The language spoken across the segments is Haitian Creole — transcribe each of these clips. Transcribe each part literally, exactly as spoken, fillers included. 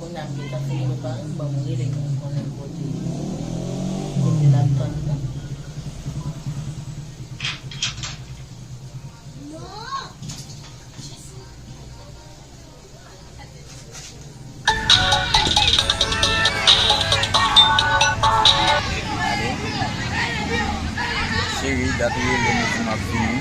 Kounye a m gentan fin prepare m, ban m rele pou m konnen kote, kote l ap tann mwen. Cheri, dat ou rele m pou m ap vini.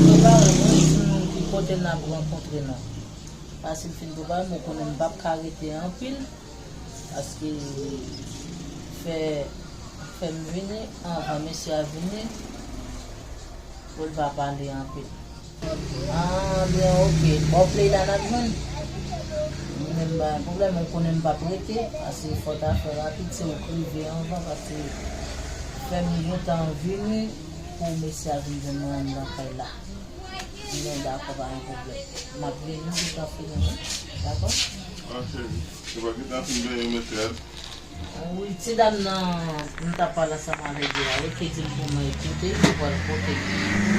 Prepare mwen, di m ki kote n ap rankontre non. Paske m fin prepare m, ou konnen m p ap ka rete anpil. Paske fè, fè m vini anvan mesye a vini pou l pa pale anpil. Ah, byen, oke. Bò play la n ap jwenn. Mwen menm pa gen pwoblèm, ou konnen m p ap rete, paske fò ta fè rapid, se ou k rive anvan, paske fè m gentan vini pou mesye a vin jwenn mwen anndan kay la. Mwen dakò, pa gen pwoblèm. M ap vini, m gentan fini, wi. Dakò? Ah, cheri, ou pa gentan fin benyen mesye a? Wi, ti dam nan, m t ap pale ansanm avèk li a, wi, ki di m pou mwen kote, li pral kote.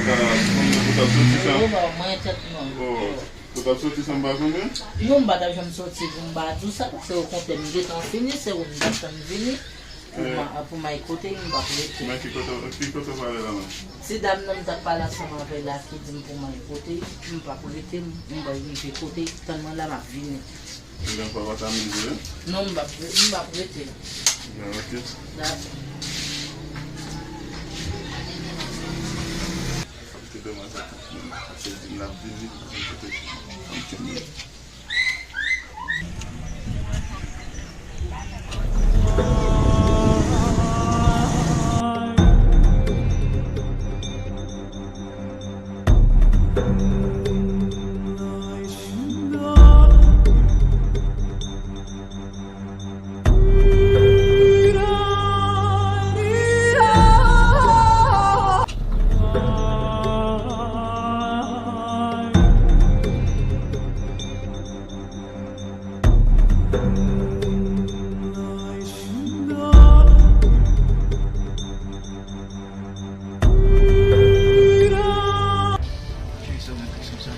Sa, ou t ap soti san? Wi, mwen tèt non. Oh, ou t ap soti san m pa konnen? Non, m pa t ap janm soti pou m pa di w sa, se okontrè, m gentan fini, se ou m t ap tann vini, pou m, pou m al kote, m p ap rete. Men ki kote, ki kote w prale la menm? Ti dam nan, m t ap pale ansanm avè l la, ki di m pou mwen kote, m p ap rete, m, m pral rive kote, tann mwen la, m ap vini. Ebyen, fò w pa t amize, wi. Non, m p ap, m p ap rete. Ebyen, oke. Dakò. Kite mwen sa. Ap di m l ap vini, m kote. Cheri, sa w gen kesyon sa?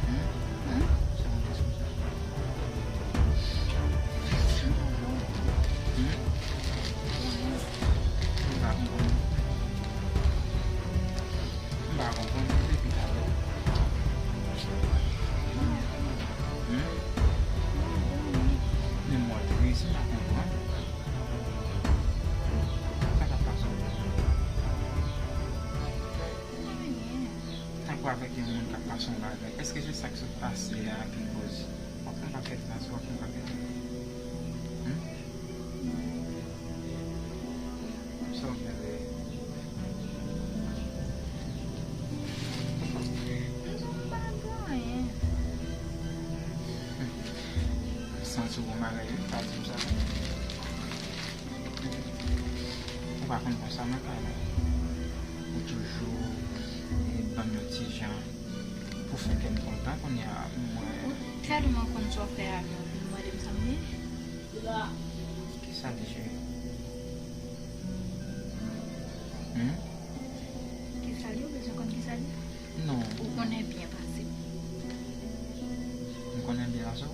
Hmm? Hmm? Sa w gen kesyon sa? Hmm? M pa konprann. M pa konprann depi talè. Hmm? Men m wè w tris, m pa konprann. Sa k ap pase w? Tankou avèk yon moun k ap pase yon bagay. Èske se sa k sot pase a ki koz w ap fè yon pakèt fraz, w ap fè yon pakèt. Hmm? Sa w gen vre? Non, m pa gen anyen. Santi w gon bagay wi, pa di m sa non. Ou pa konn konsa nan kay la. Ou toujou, eh, ban m yon ti jan pou fè kè m kontan kounye a, m wè. Ou tèlman konn sa w fè a, men ou vin mande m sa m ye. Kisa l ye, cheri? Hmm? Kisa l ye? Ou bezwen konn kisa l ye? Non. Ou konnen byen pase m. M konnen byen pase w?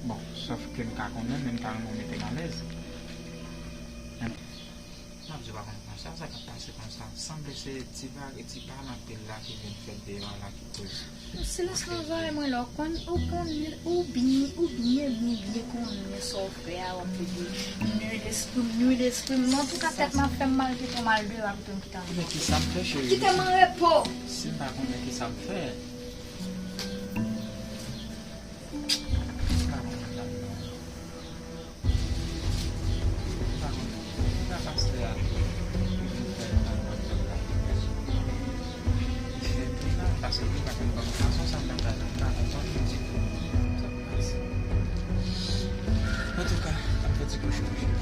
Bon, sòf ke m ka konnen, men m ta renmen w mete m alèz. M ap di w pa konn konsa, sa k ap pase konsa. Sanble se ti vag e ti pale anpil la ki vin fèt deyò a la ki koz. Silans nan zòrèy mwen la, ou konn, ou konn, ou byen, ou byen, byen, byen konnen sa w fè a, w ap plede nui lespri m, nui lespri m. Antouka, tèt m ap fè m mal, kite m al deyò a, kite m kite m. Ebyen, kisa m fè, cheri? Kite m an repo. Si m pa konnen kisa m fè. M pa konnen ladan non. M pa konnen. Kisa pastè a vin fè nan lòt zòn la? Li fè pli mal, paske li pa konn ban m fason sa m nan pral nan, m pa konprann ditou sa k pase. Antouka, m ap fè ti kouche kouche la.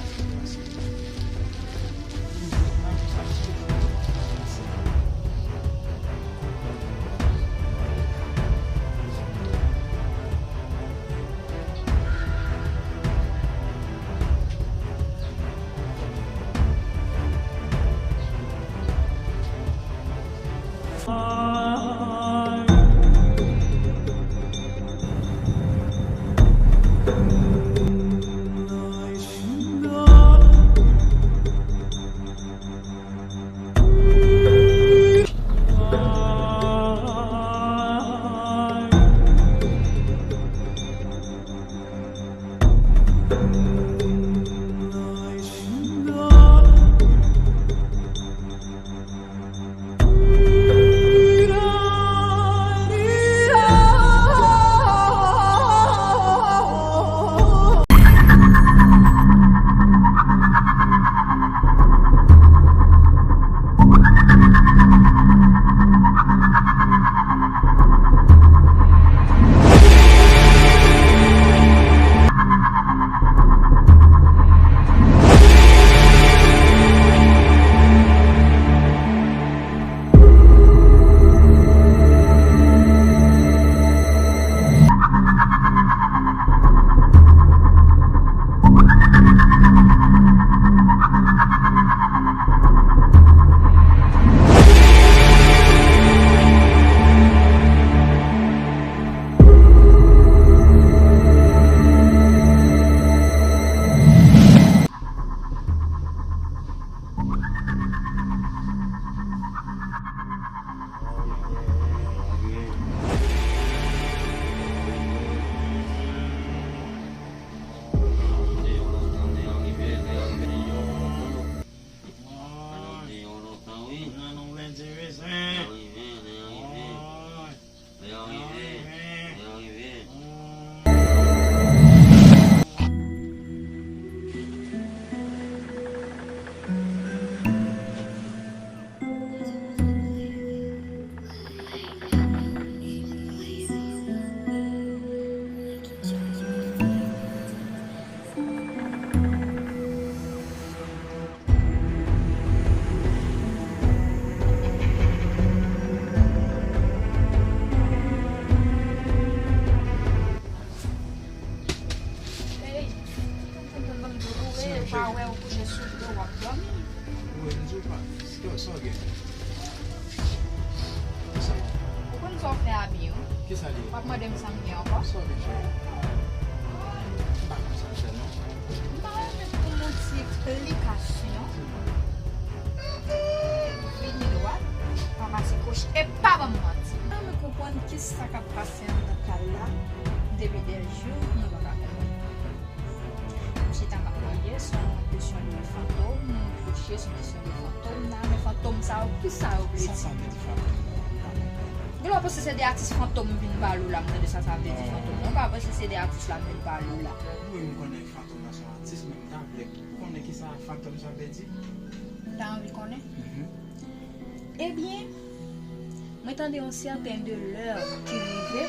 Ou konn sa w fè a byen, wi. Kisa li ye? W ap mande m sa m gen ankò? Sa w vin fè? M pa konn sa m fè, non. M ta renmen pou m yon ti eksplikasyon. Vini dwat, pa pase kòch, e pa ban m manti. M ta renmen konprann kisa k ap pase anndan kay la depi dè jou, mwen pa ka konprann. M chita m ap priye, se yon kesyon de fantom, m kouche, se yon kesyon de fantom. M ta renmen fantom sa yo, kisa yo vle di? Sa sa vle di fantom? Gen lè w panse se de atis fantom m vin pale w la, m tande sa sa vle di fantom. Mwen pa panse se de atis la m vin pale w la. Wi, m konnen fantom nan se yon atis, men m ta vle konnen kisa fantom sa vle di. Ou ta anvi konnen? Mhm. Ebyen, mwen tande yon sèten de lè ki rive.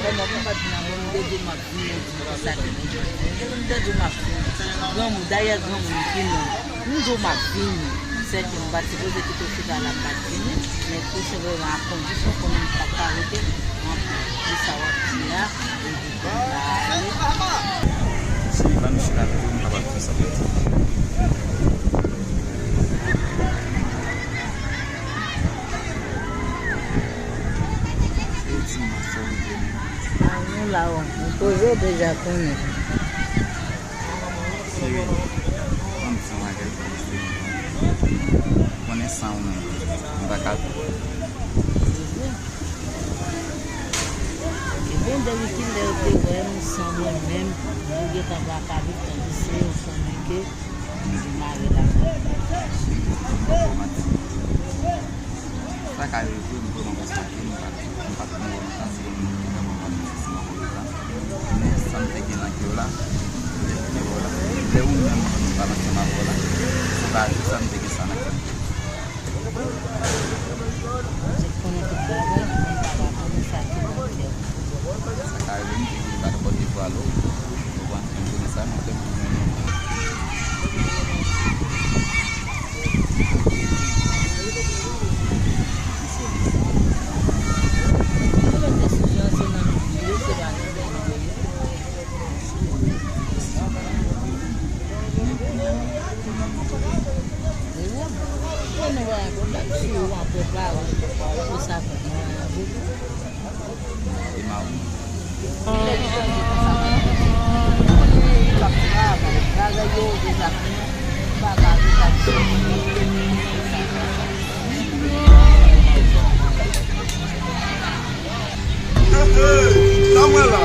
Kòman pou m pa t vin avè w, m te di w m ap vini, ou di m konsa ke m vini. Depi m te di w m ap vini. Granmoun, dayè granmoun ki non. M di w m ap vini. Sèke m pa t sipoze kite w chita la, m pa t vini. Men tou senpleman a kondisyon konnen m p ap ka rete. Mwen di sa w ap di a, epi pou m pa ale. Si Ivan chita tou, m kapab fè sa pou ti. Ou di m sa w vle menm. A, nou la, w poze w deja konnen. Seri, ban m san bagay pou m fè. Konnen san ou menm, m pa ka. Ebyen, depi kilè yo te wè m san mwen menm, nou gentan pa ka viv, tandis ke yo konnen ke m demare la. Sa ka rive, m vrèman konstate, m pa, m pa t konn wè m ta se yon moun ki vrèman pa fè sesi, m pa konn fè sa. Men sa m te gen nan kè w la, lè m te wè w la, lè ou menm ou pa nan kè m avè w la, se pa sa m te gen sa nan kè m. Ou te konnen tout bagay, men m pa ka konnen sa ki nan kè w. Sa ka rive m te vin bat bò devwa l, ou konprann, men m konnen sa nan kè m. Hey, hey, sa mwen la.